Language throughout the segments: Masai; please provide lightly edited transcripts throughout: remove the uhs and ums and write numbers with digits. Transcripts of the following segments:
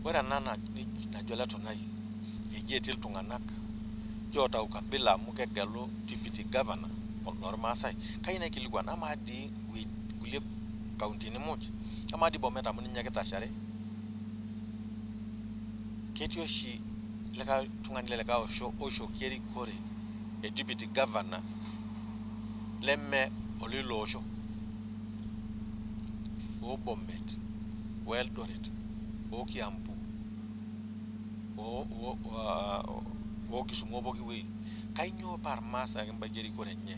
Ore ena najo Letunai eji etii iltung'anak oota ukabila amu kegelu deputy governor lormaasai. Kayieu naikilikuan amaa dii nkulie kauntini muj, amaa dii Bomet amu ninye kitashare, ketii oshi likae tung'ani lelikae osho oishooki erikore e deputy governor leme olilo osho? Oo Bomet, o Eldoret, o Kiambu, o Kisumu, o pooki wueji. Kainyoo paa irmaasai ake imbaiki erikore enye?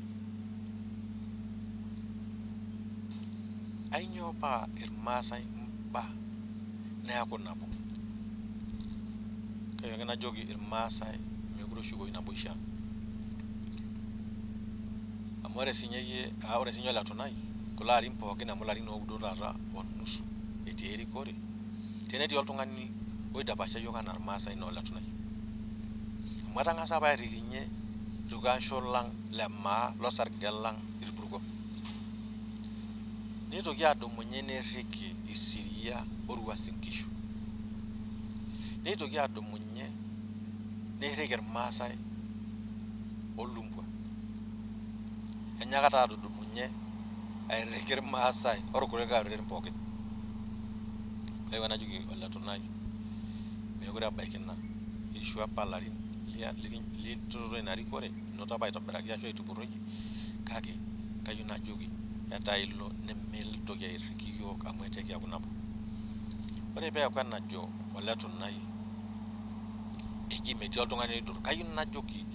Ainyoo paa irmaasai imba neeku nabo? Kayieu ake najoki irmaasai mekure eshukoyu naboisho ang. Amu ore sinye iyie, ore sinye Oletunai kulo arin pookin amu ilarin oudo taata onusu etii erikore, tenetii oltung'ani oidapasha yiok anaa irmaasai naa Oletunai. Amu etang'asa apa airikinye irkasho lang le maa losarge lang irpuruko. Neitoki adumunye neiriki Isiria o Uasin Gishu. Neitoki adumunye neiriki irmaasai olumbwa. Enyaaka taa atudumunye airiki irmaasai orkulikae oreren pookin. Kayieu najoki Oletunai mekure ebaiki ina. Eishua apa ilarin litoto ina rikore, inoto apa aitobiraki ashu aitupurroyie, kake kayieu najoki etaa ilo nemintoki airiki yiok amu etaa ekiaku nabo. Ore peeku enajo Oletunai eji metii oltung'ani oidur, kayieu najoki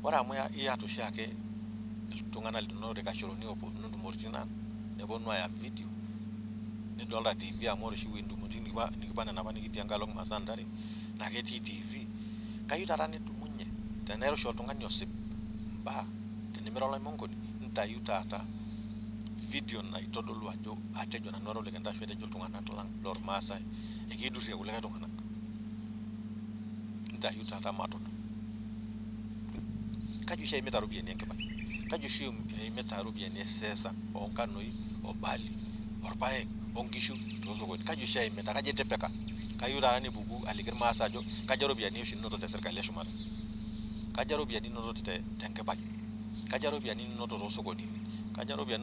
ore amu iyata oshiake iltung'anak linono irkasheroni ooponu ntumoritin ang, neponu aaya video, nidolta TV amu ore oshi ntumoritin nikipuo nena apa nikitii enkalo Masaa Ntare naa ketii TV. Kayieu taata nidumunye tenaa ira oshi oltung'ani osip imbaa tenimira oloimonkoni ntayu taata video naitodolu ajo atejo nanu ara Ole Kenta ashu etejo iltung'anak lang lormaasai ekiidurrie kulikae tung'anak. Ntayu taata matodol. Kaji oshi eimita iropiyiani enkipai? Kaji oshi eimita iropiyiani eseesa oonkanoi o barley orpaek onkishu toosokoni? Kaji oshi eimita? Kaji itipika? Kayieu taata nipuku aliki irmaasai ajo kaja iropiyiani oshi ninoto te serkali eshumata? Kaja iropiyiani ninoto tenkipai? Kaja iropiyiani ninoto toosokonini? Kaja iropiyiani?